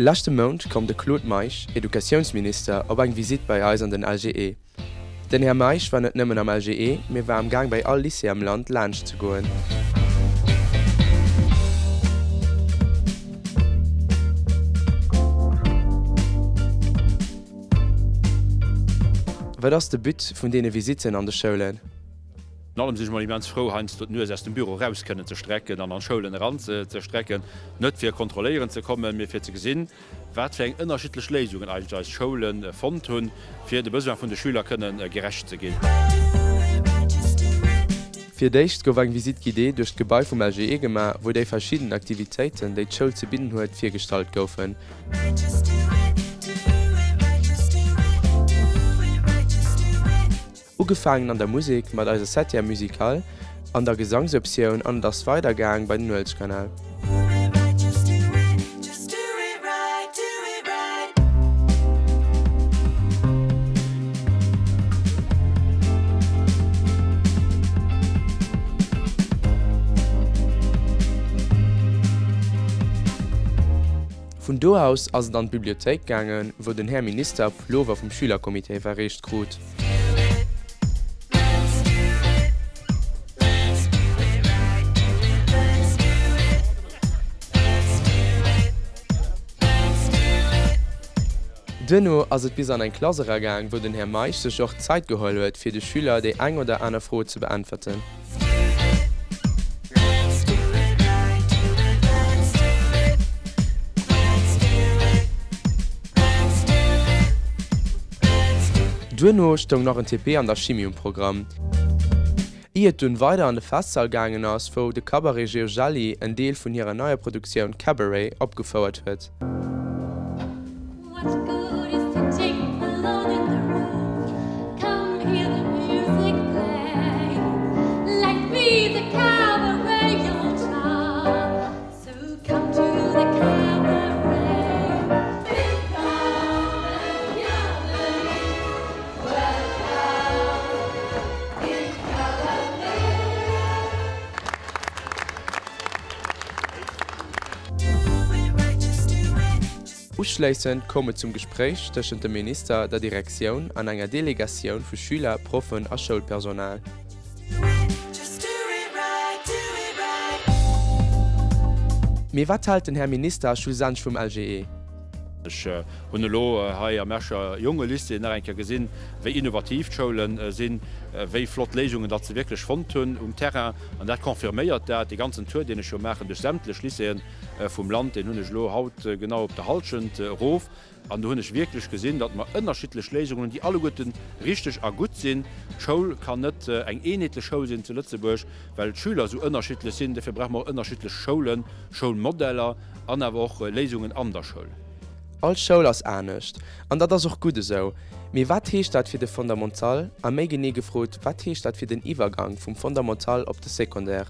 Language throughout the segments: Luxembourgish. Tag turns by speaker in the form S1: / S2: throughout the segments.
S1: Leschte Mount koum de Claude Meisch, Educatiounsminister, op eng Visitt bei eis an den LGE. Den Här Meisch war net nëmmen am LGE, mee war am Gaang bei all Lycée am Land laanscht ze goen. Wat ass de But vun deene Visitten an de Schoulen?
S2: Virun allem sinn ech mol immens frou, heiansdo d'Nues aus dem Büro eraus kënnen ze strecken an an d'Schoulen eran ze strecken, net fir kontrolléieren ze kommen, mee fir ze gesinn, wat fir eng ënnerschiddlech Léisungen eigentlech eis Schoule fonnt hunn, fir de Besoin vun de Schüler kënnen gerecht ze ginn.
S1: Fir d'éischt gouf eng Visite guidée duerch d'Gebai vum LGE gemaach, wou déi verschidden Aktivitéiten, déi d'Schoul ze bidden huet, virgestallt goufen. Ugefaangen an der Musek mat eiser Septième musicale an der Gesangsoptioun an et ass weider gaang bei den Nuelskanal. Vun do aus ass et an d'Bibliothéik gaangen, wou den Här Minister Pullover vum Schülercomité iwwerreecht krut. Duerno ass et bis an eng Klass eragaang, wou den Här Meisch sech och Zait geholl huet, fir de Schüler déi eng oder aner Fro ze beäntwerten. Duerno stoung nach en TP an der Chimie um Programm, ier et dunn weider an de Festsall gaangen ass, wou de Cabaret Georgelli en Deel vun hirer neier Produktioun Cabaret opgefouert huet. Uschléissend koum et zum Gespréich tëschent dem Minister, der Direktioun an enger Delegatioun vu Schüler, Proffen a Schoulpersonal. Mee wat hält den Här Minister schlussendlech vum LGE?
S2: Ech hunn elo hei am Escher Jongelycée nach eng Kéier gesinn, wéi innovativ d'Schoule sinn, wéi flott Léisungen datt se wierklech fonnt hunn um Terrain. An dat confirméiert dat. Dee ganzen Tour, deen ech jo maachen duerch sämtlech Lycéeën vum Land, deen hunn ech elo haut genau op der Hallschent erof. An do hunn ech wierklech gesinn, datt mer ënnerschiddlech Léisungen hunn, déi alleguerte richteg a gutt sinn. D'Schoul kann net eng eenheetlech Schoul sinn zu Lëtzebuerg, well d'Schüler esou ënnerschiddlech sinn. Dofir brauche mer och ënnerschiddlech Schoulen, Schoulmodeller an awer och Léisungen an der Schoul.
S1: All Schoul ass anescht, an dat ass och gutt esou. Mee wat heescht dat fir de Fondamental? A méi genee gefrot, wat heescht dat fir den Iwwergang vum Fondamental op de Secondaire?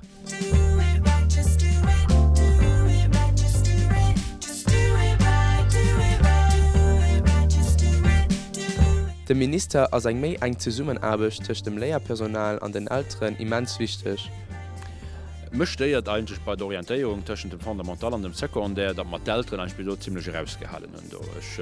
S1: Dem Minister ass eng méi enk Zesummenaarbecht tëscht dem Léierpersonal an den Elteren immens wichteg.
S2: Mech stéiert eigentlech bei der Orientéierung tëschent dem Fondamental an dem Secondaire, datt mer d'Elteren eigentlech bis elo zimlech erausgehalen hunn do. Ech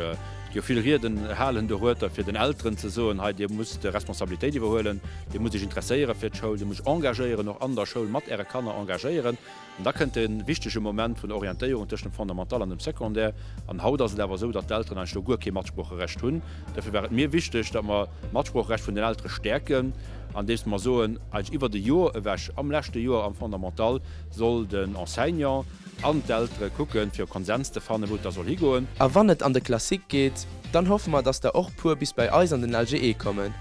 S2: jo vill Rieden halen dorueter, fir den Elteren ze soen, hei Dir musst Responsabilitéit iwwerhuelen, Dir musst Iech interesséiere fir d'Schoul, Dir musst Iech engagéieren, och an der Schoul mat Äre Kanner engagéieren. An da kënnt de wichtege Moment vun der Orientéierung tëschent dem Fondamental an dem Secondaire. An haut ass et awer esou, datt d'Elteren eigentlech do guer kee Matsproocherecht hunn. Dofir war et mir wichteg, datt mer d'Matsproocherecht vun den Eltere stäerken, andeems mer soen, eigentlech iwwert e Joer ewech, am leschte Joer am Fondamental soll den Enseignant, An d'Eltere kucken, fir e Konsens ze fannen, wou et da soll higoen.
S1: A wann et an de Classique geet, dann hoffe mer, dass der och puer bis bei eis an den LGE kommen.